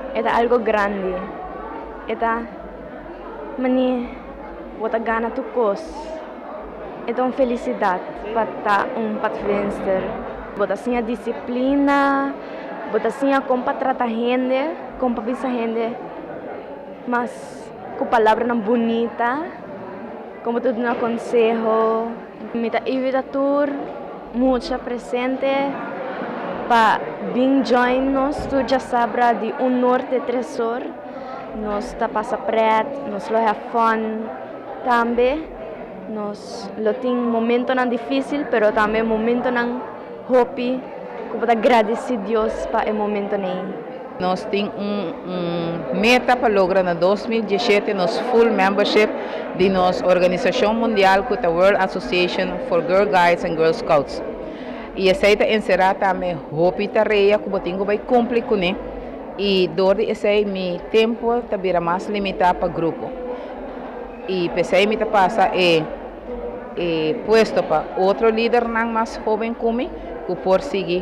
E ta algo grandi. E ta mani bo ta gana tur kos. E ta un felisidat pa ta un padvindster. Bo ta siña disiplina, bo ta siña kon pa trata hende, kon pa bisa hende mas ku palabranan bunita, kon bo ta duna konseho. Mi ta invita tur mucha presente pa bin join nos tur djasabra di 1 or te 3 or. Nos ta pasa pret, nos lo have fun tambe. Nos lo tin momentonan difísil, pero tambe momentonan hopi ku bo ta gradisí Dios pa e momentonan ei. Nos tin un meta pa logra na 2017 nos full membership di nos organisashon mundial, ku ta World Association for Girl Guides and Girl Scouts. I esei ta enserá tambe hopi tarea ku bo tin ku bai kumpli kuné. I dor di esei mi tempu ta bira mas limitá pa grupo. I p'esei mi ta pasa e puesto pa otro lidernan mas hóben ku mi, ku por sigui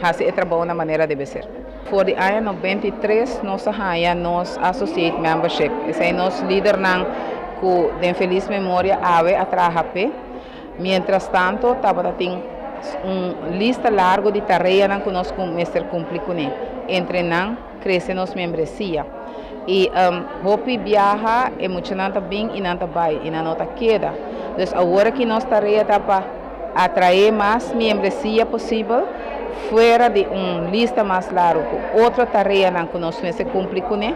hasi e trabou na manera debe ser. For di aña 93 nos a haña nos associate membership. Esei nos lidernan ku den felis memoria awe a traha p'e. Mientras tanto, tabatin un lista largu di tareanan ku nos mester kumpli kuné. Entre nan, krese nos membresia. I hopi biaha e muchanan ta bin i nan ta bai i nan no ta keda. Dus awor ku nos tarea ta pa atraé mas membresia posibel fuera di un lista mas largu ku otro tareanan ku nos mester kumpli kuné.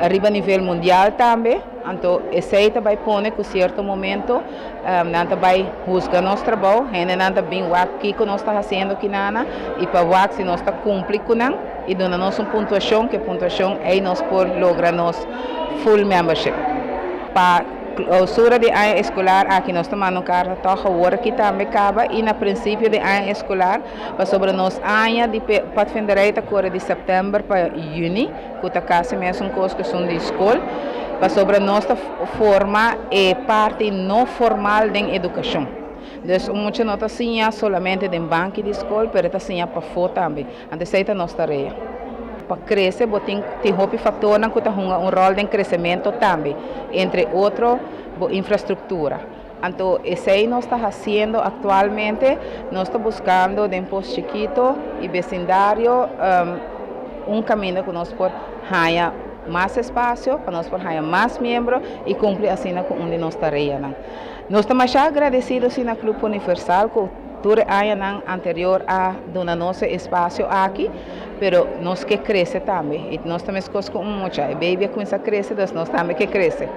Riba nivel mundial tambe. Anto, esei ta bai pone ku sierto momento nan ta bai husga nos trabou, hendenan ta bin wak kiko nos ta hasiendo akinan i pa wak si nos ta kumpli ku nan i duna nos un puntuashon, ku puntuashon ei nos por logra nos full membership. Pa klousura di aña eskolar aki nos ta manda un karta tòg awor aki tambe kaba i na prinsipio di aña eskolar, pasobra nos aña di padvinderij ta kore di sèptèmber pa yüni, ku ta kasi mesun kos ku esun di skol, pasobra nos ta forma e parti no formal den edukashon. Dus un mucha no ta siña solamente den banki di skol, pero ta siña pafó tambe. Anto esei ta nos tarea. Pa krese, bo tin hopi faktornan ku ta hunga un ròl den kresementu tambe, entre otro bo infrastruktura. Anto esei nos ta hasiendo aktualmente, nos ta buskando den Pos Chikitu i besindario un kaminda ku nos por haña mas espasio, pa nos por haña mas miembro i kumpli asina ku un di nos tareanan. Nos ta masha agradesido na Klup Universal ku tur añanan anterior a duna nos espasio aki, pero nos ke krese tambe. I nos tambe ku un mucha, e baby a kuminsá krese, dus nos tambe ke krese.